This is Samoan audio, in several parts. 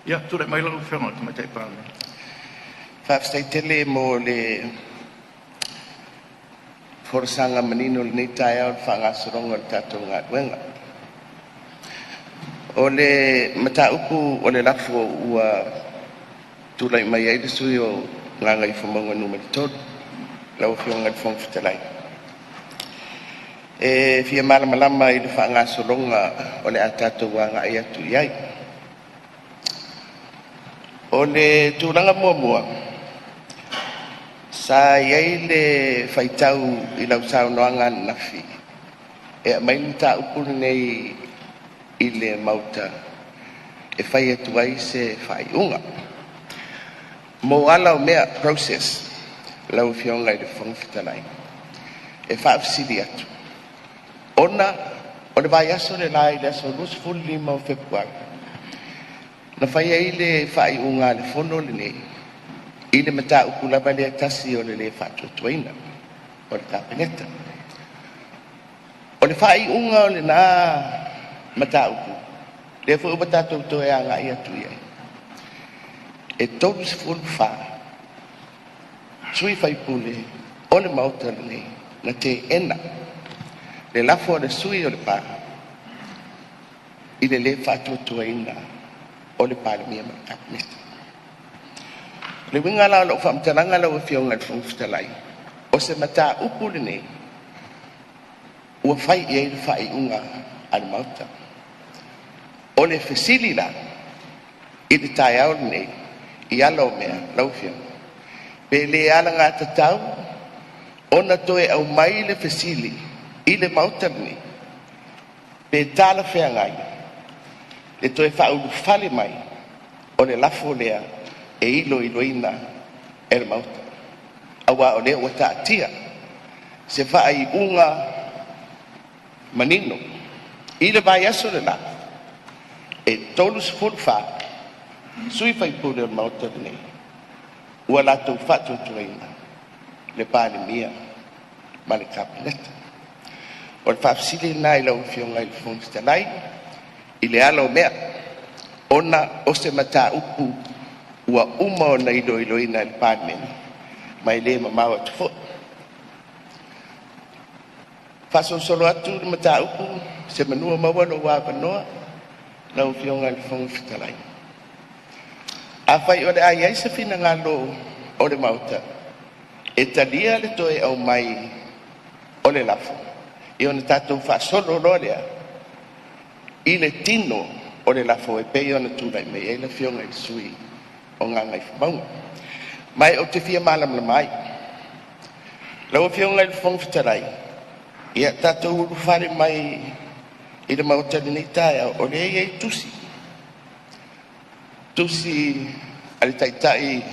Ia, tulai mai lau Afioga i le Tamaitai Palemia. Faafetai tele mo le folasaga manino i lenei taeao i le faagasologa o le tatou galuega. O le mataupu o le lafo ua tulai mai ai le sui usufono mo Gagaifomauga 3 lau Afioga i le Fofoga Fetalai, e fia malamalama i le faagasologa o le a tatou agai atu i ai. O le tulaga muamua, sa i ai le faitau i lau saunoaga ananafi e aumai le mataupu lenei i le Maota e fai atu ai se faaiuga. Mo ala o mea, process lau Afioga i le Fofoga Fetalai, e faafesili atu, ona o le vaiaso le la i le aso 25 o Fepuari, na fai ai le faaiuga a le Fono lenei i le mataupu lava lea e tasi o le le faatuatuaina o le Kapeneta. O le faaiuga o lena mataupu, lea foi ua tatou toe agai atu i ai, e 34 sui usufono o le Maota lenei na teena le lafo a le sui usufono o Lepa i le le faatuatuaina o le Palemia ma le Kapeneta. O le uiga la o lau faamatalaga lau Afioga i le Fofoga Fetalai, o se mataupu lenei ua fai i ai le faaiuga a le Maota. O le fesili la i le taeao lenei i ala o mea lau Afioga, pe le alagatatau ona toe aumai le fesili i le Maota lenei, pe talafeagai le toe faaulufale mai o le lafo lea e iloiloina e le Maota, aua o lea ua taatia se faaiuga manino i le vaiaso le la, e 34 sui usufono o le Maota lenei ua latou faatuatuaina le Palemia ma le Kapeneta. O le faafesili lena i lau Afioga i le Fofoga Fetalai i le ala o mea, ona o se mataupu ua uma ona iloiloina e le Palemene ma e le mamao atu foi. Faasolosolo atu le mataupu, semeamanu o maua lou avanoa lau Afioga i le Fofoga Fetalai, afai o le a i ai se finagalo o le Maota e talia le toe aumai o le lafo, ia ona tatou faasolo loa lea i le tino o le lafo e pei ona tulai mai ai le Afioga i le sui usufono o Gagaifomauga. Ma ou te fia malamalama ai. Lau Afioga i le Fofoga Fetalai, ia tatou ulufale mai i le Maota i lenei taeao, o lea e i ai tusi, tusi a le Taitai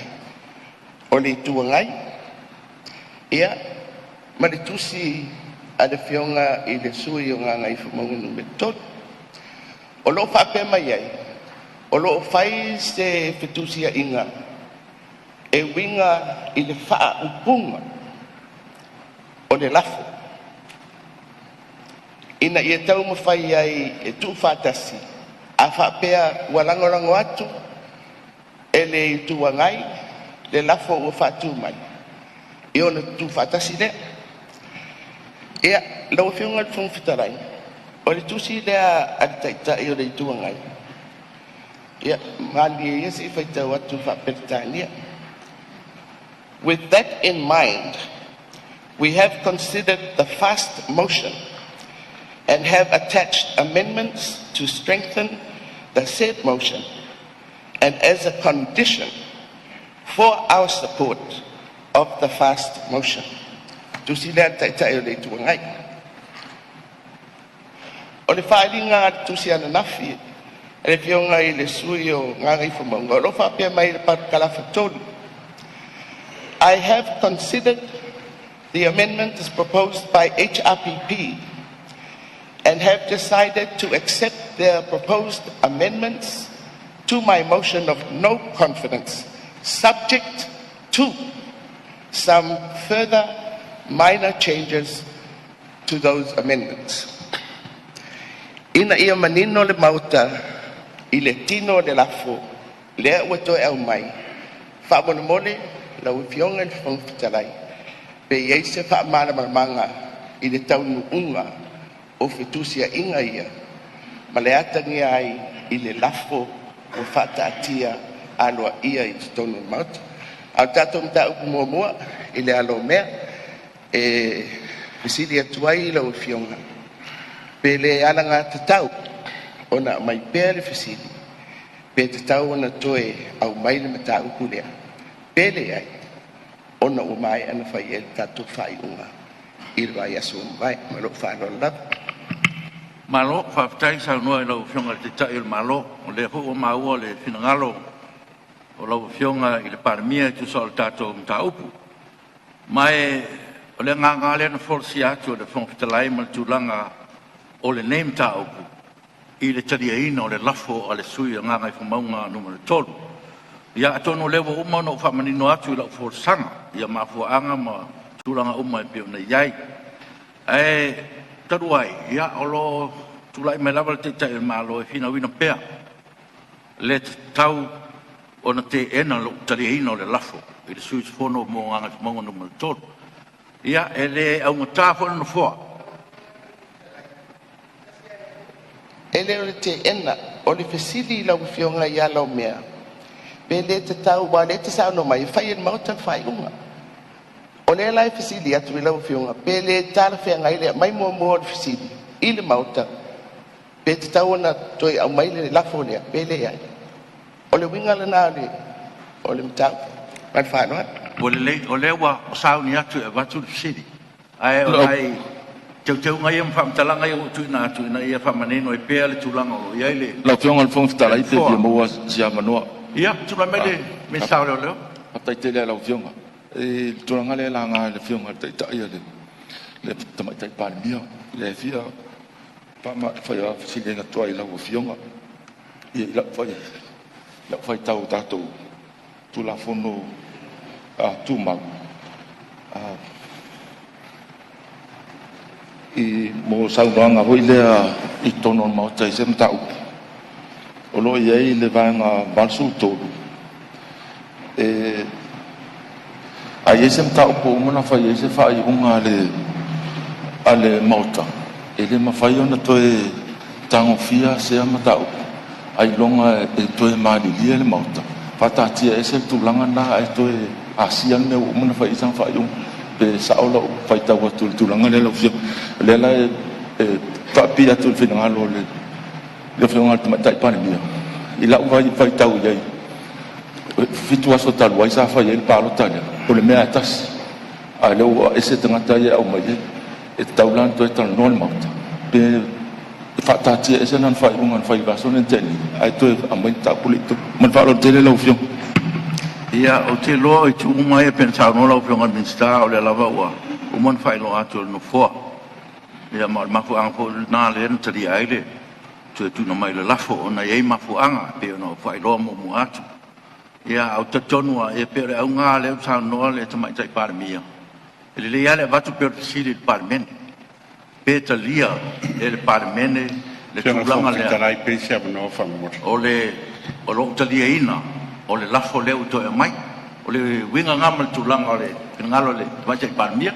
o le Itu Agai, ia ma le tusi a le Afioga i le sui usufono mo Gagaifomauga 3. O lo o faapea mai ai, o lo o fai se fetusiaiga e uiga i le faaupuga o le lafo ina ia taumafai ai e tuufaatasi. A faapea ua lagolago atu e le Itu Agai le lafo ua faatu mai, ia ona tutufaatasi lea. Ia, lau Afioga i le Fofoga Fetalai, o le tusi lea a le Taitai o le Itu Agai, ia malilie ia se i faitau atu faa-Peretania. With that in mind, we have considered the fast motion and have attached amendments to strengthen the said motion and as a condition for our support of the fast motion. Tusi lea a le Taitai o le Itu Agai. O le faaaliga a le tusi ananafi a le Afioga i le sui usufono o Gagaifomauga o lo o faapea mai i le parakalafa 3, I have considered the amendment as proposed by HRPP and have decided to accept their proposed amendments to my motion of no confidence, subject to some further minor changes to those amendments. Ina ia manino le Maota i le tino o le lafo Lea ua toe aumai, faamolemole lau Afioga i le Fofoga Fetalai, pe i ai se faamalamalamaga i le taunuuga o fetusiaiga ia ma le atagia ai i le lafo ua faataatia aloaia i totonu o le Maota. A o le tatou mataupu muamua i le ala o mea, e fesili atu ai i lau Afioga, pe le alagatatau ona aumai pea le fesili, pe tatau ona toe aumai le mataupu lea, pe leai, ona ua maea ona fai i ai le tatou faaiuga i le vaiaso ua mavae. Ma lou faaaloalo lava. Malo faafetai saunoa i lau Afioga i le Taitai o le Malo, o lea foi ua maua le finagalo o lau Afioga i le Palemia e tusa o le tatou mataupu. Ma o le agaga lava lea na folasia atu e le Fofoga Fetalai ma le tulaga o lenei mataupu i le taliaina o le lafo a le sui usufono o Gagaifomauga 3. Ia atonu o lea ua uma ona ou faamanino atu i lau folasaga ia mafuaaga ma tulaga uma e pei ona i ai. Ae talu ai o lo o tulai mai lava le Taitai o le Malo e finauina pea le tatau ona teena lou taliaina o le lafo i le sui usufono mo Gagaifomauga 3. Ia, e le augata foi le Nofoa. E le o le teena, o le fesili i lau Afioga i ala o mea, pe le tatau aua o lea e te saunoa mai e fai e le Maota le faaiuga. O lea la e fesili atu i lau Afioga, pe le talafeagai le aumai muamua o le fesili i le Maota, pe tatau ona toe aumai le lafo lea pe leai. O le uiga lena o le mataupu. Ma le faaaloalo. Ua lelei, o lea ua sauni atu e avatu le fesili, ae o nai teuteuga ia ma faamatalaga ia ua tuuina atu ina ia faamanino ai pea le tulaga o lo o i ai le Lau Afioga i le Fofoga Fetalai pe Nofoa. fia maua se avanoa. Ia, tulai mai le Minisita o Leoleo. Faafetai tele i lau Afioga. I le tulaga lea e laga e le Afioga i le Taitai le Tamaitai Palemia, lea e fia faafesiliga atu ai i lau Afioga. I lau faitau i tatou Tulafono Tumau, mo saunoaga foi lea i totonu o le Maota i se mataupu, o lo o i ai le Vaega 83, a i ai se mataupu ua uma ona fai i ai se faaiuga a le Maota, e le mafai ona toe tagofia sea mataupu ailoga e toe malilie le Maota, faataatiaese le tulaga lena ae toe asia le mea ua uma ona fai i ai sana faaiuga. Pe sao lau faitau atu i le tulaga lea lau Afioga? O lea la e faapipii atu i le finagalo o le Afioga i le Tamaitai Palemia, i lau faitau i ai, 7 aso talu ai sa fai ai le palota lea, o le mea lava e tasi, a o lea ua ese tagata ia e aumai ai. E tatau la ona toe talanoa le Maota pe faataatia ese lana faaiuga na fai i le vaiaso lea na tea nei ae toe aumai le mataupu lea i totonu. Ma le faaaloalo tele lau Afioga. Ia, ou te iloa o itu uma ia pei ona saunoa lau Afioga i le Minisita, o lea lava ua uma ona faailoa atu e le Nofoa. Ia ma o le mafuaaga foi lena lea na talia ai le toe tuuina mai o le lafo ona e i ai mafuaaga e pei ona ou faailoa muamua atu. Ia, ae ou te talitonu lava, e pei o le auga lava lea ua saunoa le Tamaitai Palemia, e lelei lava le avatu pea o le fesili i le Palemene, pe talia e le Palemene le tulaga lea Fetalai pe maua se avanoa faamolemole. o le o lou taliaina o le lafo lea ua toe aumai. O le uiga lena ma le tulaga o le finagalo o le Tamaitai Palemia.